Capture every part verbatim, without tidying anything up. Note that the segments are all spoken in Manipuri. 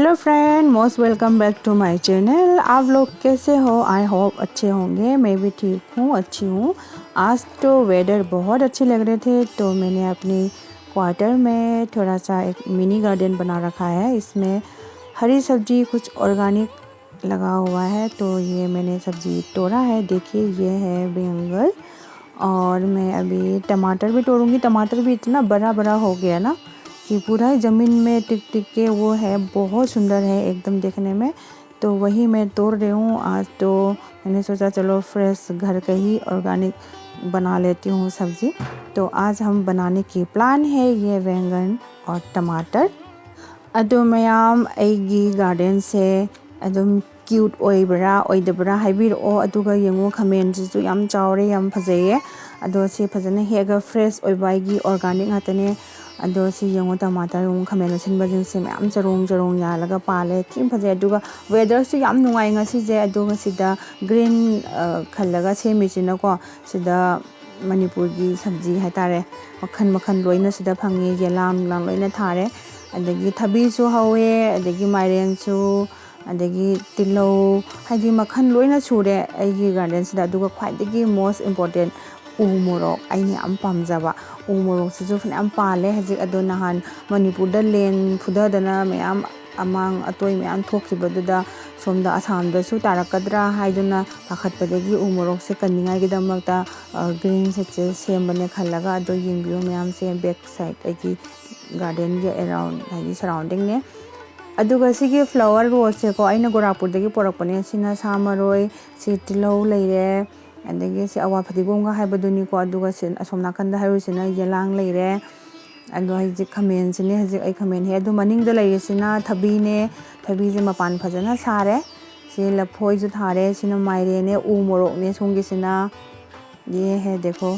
Hello friend, most welcome back to my channel। आप लोग कैसे हो? आई होप अच्छे होंगे। मैं भी ठीक हूँ, अच्छी हूँ। आज तो वेदर बहुत अच्छे लग रहे थे, तो मैंने अपनी क्वार्टर में थोड़ा सा एक मिनी गार्डन बना रखा है। इसमें हरी सब्जी, कुछ ऑर्गेनिक लगा हुआ है, तो ये मैंने सब्जी तोड़ा है। देखिए, ये है बैंगन, और मैं अभी टमाटर भी तोड़ूंगी। टमाटर भी इतना बड़ा बड़ा हो गया ना कि पूरा ही ज़मीन में टिक टिक के वो है, बहुत सुंदर है एकदम देखने में। तो वही मैं तोड़ रही हूँ आज। तो मैंने सोचा, चलो, फ्रेश घर का ही ऑर्गेनिक बना लेती हूँ सब्ज़ी। तो आज हम बनाने की प्लान है ये बैंगन और टमाटर। ꯑꯗꯣ ꯃꯌꯥꯝ ꯑꯩꯒꯤ ꯒꯥꯔꯗꯦꯟꯁꯦ ꯑꯗꯨꯝ ꯀ꯭ꯌꯨꯠ ꯑꯣꯏꯕ꯭ꯔꯥ ꯑꯣꯏꯗꯕ꯭ꯔꯥ ꯍꯥꯏꯕꯤꯔꯛꯑꯣ꯫ ꯑꯗꯨꯒ ꯌꯦꯡꯉꯣ, ꯈꯥꯃꯦꯟꯁꯤꯁꯨ ꯌꯥꯝ ꯆꯥꯎꯔꯦ, ꯌꯥꯝ ꯐꯖꯩꯌꯦ꯫ ꯑꯗꯣ ꯁꯤ ꯐꯖꯅ ꯍꯦꯛꯑꯒ ꯐ꯭ꯔꯦꯁ ꯑꯣꯏꯕ ꯑꯩꯒꯤ ꯑꯣꯔꯒꯥꯅꯤꯛ ꯉꯥꯛꯇꯅꯦ꯫ ꯑꯗꯣ ꯁꯤ ꯌꯦꯡꯉꯣ, ꯇꯃꯥꯇꯔ, ꯌꯦꯡꯉꯣ, ꯈꯥꯃꯦꯟ ꯑꯁꯤꯟꯕꯁꯤꯡꯁꯦ ꯃꯌꯥꯝ ꯆꯔꯣꯡ ꯆꯔꯣꯡ ꯌꯥꯜꯂꯒ ꯄꯥꯜꯂꯦ, ꯊꯤꯅ ꯐꯖꯩ꯫ ꯑꯗꯨꯒ ꯋꯦꯗꯔꯁꯨ ꯌꯥꯝ ꯅꯨꯡꯉꯥꯏ ꯉꯁꯤꯁꯦ꯫ ꯑꯗꯨꯒ ꯁꯤꯗ ꯒ꯭ꯔꯤꯟ, ꯑ, ꯈꯜꯂꯒ ꯁꯦꯝꯃꯤꯁꯤꯅꯀꯣ, ꯁꯤꯗ ꯃꯅꯤꯄꯨꯔꯒꯤ ꯁꯕꯖꯤ ꯍꯥꯏꯇꯥꯔꯦ, ꯃꯈꯜ ꯃꯈꯜ ꯂꯣꯏꯅ ꯁꯤꯗ ꯐꯪꯉꯦ꯫ ꯌꯦꯂꯥꯡ ꯅꯨꯡꯂꯥꯡ ꯂꯣꯏꯅ ꯊꯥꯔꯦ꯫ ꯑꯗꯒꯤ ꯊꯕꯤꯁꯨ ꯍꯧꯋꯦ, ꯑꯗꯒꯤ ꯃꯥꯏꯔꯦꯟꯁꯨ, ꯑꯗꯒꯤ ꯇꯤꯜꯍꯧ, ꯍꯥꯏꯗꯤ ꯃꯈꯜ ꯂꯣꯏꯅ ꯁꯨꯔꯦ ꯑꯩꯒꯤ ꯒꯥꯔꯗꯦꯟꯁꯤꯗ꯫ ꯑꯗꯨꯒ ꯈ꯭ꯋꯥꯏꯗꯒꯤ most important, ꯎ ꯃꯣꯔꯣꯛ, ꯑꯩꯅ ꯌꯥꯝ ꯄꯥꯝꯖꯕ ꯎ ꯃꯣꯔꯣꯛꯁꯤꯁꯨ ꯐꯅꯌꯥꯝ ꯄꯥꯜꯂꯦ ꯍꯧꯖꯤꯛ꯫ ꯑꯗꯣ ꯅꯍꯥꯟ ꯃꯅꯤꯄꯨꯔꯗ ꯂꯦꯟ ꯐꯨꯗꯗꯅ ꯃꯌꯥꯝ ꯑꯃꯥꯡ ꯑꯇꯣꯏ ꯃꯌꯥꯝ ꯊꯣꯛꯈꯤꯕꯗꯨꯗ ꯁꯣꯝꯗ ꯑꯁꯥꯝꯗꯁꯨ ꯇꯥꯔꯛꯀꯗ꯭ꯔꯥ ꯍꯥꯏꯗꯨꯅ ꯄꯥꯈꯠꯄꯗꯒꯤ ꯎ ꯃꯣꯔꯣꯛꯁꯦ ꯀꯟꯅꯤꯡꯉꯥꯏꯒꯤꯗꯃꯛꯇ, ꯑ, ꯒ꯭ꯔꯤꯟ ꯁꯤꯠꯁꯦ ꯁꯦꯝꯕꯅꯦ ꯈꯜꯂꯒ꯫ ꯑꯗꯣ ꯌꯦꯡꯕꯤꯌꯨ ꯃꯌꯥꯝꯁꯦ, ꯕꯦꯛ ꯁꯥꯏꯠ ꯑꯩꯒꯤ ꯒꯥꯔꯗꯦꯟꯒꯤ ꯑꯦꯔꯥꯎꯟ, ꯍꯥꯏꯗꯤ ꯁꯔꯥꯎꯟꯗꯤꯡꯅꯦ꯫ ꯑꯗꯨꯒ ꯁꯤꯒꯤ ꯐ꯭ꯂꯥꯋꯔ ꯔꯣꯁꯁꯦꯀꯣ, ꯑꯩꯅ ꯒꯣꯔꯥꯄꯨꯔꯗꯒꯤ ꯄꯣꯔꯛꯄꯅꯦ꯫ ꯁꯤꯅ ꯁꯥ ꯃꯔꯣꯏ, ꯁꯤ ꯇꯤꯜꯍꯧ ꯂꯩꯔꯦ, ꯑꯗꯒꯤ ꯁꯤ ꯑꯋꯥ ꯐꯗꯤꯒꯣꯝꯒ ꯍꯥꯏꯕꯗꯨꯅꯤꯀꯣ꯫ ꯑꯗꯨꯒ ꯁꯤ ꯑꯁꯣꯝ ꯅꯥꯀꯟꯗ ꯍꯥꯏꯔꯤꯁꯤꯅ ꯌꯦꯂꯥꯡ ꯂꯩꯔꯦ꯫ ꯑꯗꯣ ꯍꯧꯖꯤꯛ ꯈꯥꯃꯦꯟꯁꯤꯅꯦ, ꯍꯧꯖꯤꯛ ꯑꯩ ꯈꯥꯃꯦꯟ ꯍꯦꯛ꯫ ꯑꯗꯨ ꯃꯅꯤꯡꯗ ꯂꯩꯔꯤꯁꯤꯅ ꯊꯕꯤꯅꯦ, ꯊꯕꯤꯁꯦ ꯃꯄꯥꯟ ꯐꯖꯅ ꯁꯥꯔꯦ꯫ ꯁꯤ ꯂꯐꯣꯏꯁꯨ ꯊꯥꯔꯦ꯫ ꯁꯤꯅ ꯃꯥꯏꯔꯦꯟꯅꯦ, ꯎ ꯃꯣꯔꯣꯛꯅꯦ ꯁꯣꯝꯒꯤꯁꯤꯅ꯫ ये है देखो,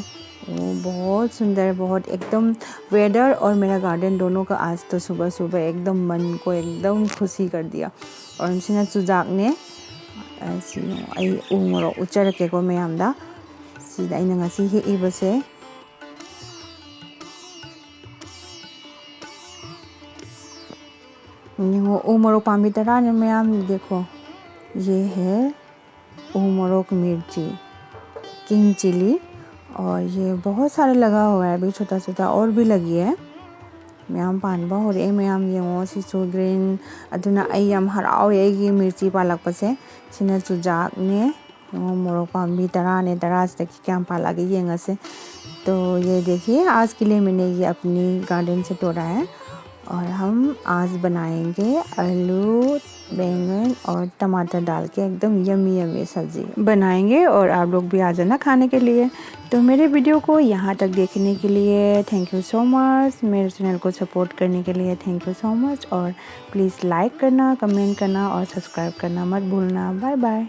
वो बहुत सुंदर, बहुत एकदम। वेदर और मेरा गार्डन दोनों का आज तो सुबह सुबह एकदम मन को एकदम खुशी कर दिया। और ꯁꯤꯅ ꯆꯨꯖꯥꯛꯅꯦ꯫ ꯑ, ꯁꯤ ꯑꯩ ꯎ ꯃꯣꯔꯣꯛ ꯎꯠꯆꯔꯛꯀꯦꯀꯣ ꯃꯌꯥꯝꯗ꯫ ꯁꯤꯗ ꯑꯩꯅ ꯉꯁꯤ ꯍꯦꯛꯏꯕꯁꯦ꯫ ꯎ ꯃꯣꯔꯣꯛ ꯄꯥꯝꯕꯤ ꯇꯔꯥꯅꯦ ꯃꯌꯥꯝ꯫ देखो, ये है ꯎ ꯃꯣꯔꯣꯛ, मिर्ची, किंग चिली, और ये बहुत सारे लगा हुआ है अभी, छोटा छोटा और भी लगी है꯫ ꯃꯌꯥꯝ ꯄꯥꯟꯕ ꯍꯧꯔꯛꯑꯦ ꯃꯌꯥꯝ꯫ ꯌꯦꯡꯉꯣ, ꯁꯤꯁꯨ green꯫ ꯑꯗꯨꯅ ꯑꯩ ꯌꯥꯝ ꯍꯔꯥꯎꯋꯦ ꯑꯩꯒꯤ ꯃꯤꯔꯆꯤ ꯄꯥꯜꯂꯛꯄꯁꯦ꯫ ꯁꯤꯅ ꯆꯨꯖꯥꯛꯅꯦ꯫ ꯌꯦꯡꯉꯣ, ꯃꯣꯔꯣꯛ ꯄꯥꯝꯕꯤ ꯇꯔꯥꯅꯦ꯫ ꯇꯔꯥꯁꯤꯗꯒꯤ ꯀꯌꯥꯝ ꯄꯥꯜꯂꯛꯑꯒꯦ ꯌꯦꯡꯉꯁꯦ꯫ तो ये देखिए, आज के लिए मैंने ये अपनी garden से तोड़ा है और हम आज बनाएंगे आलू, बैंगन और टमाटर डाल के एकदम यम्मी यम्मी सब्जी बनाएंगे और आप लोग भी आ जाना खाने के लिए। तो मेरे वीडियो को यहाँ तक देखने के लिए thank you so much। मेरे चैनल को सपोर्ट करने के लिए thank you so much। और प्लीज़ लाइक करना, कमेंट करना और सब्सक्राइब करना मत भूलना। Bye bye.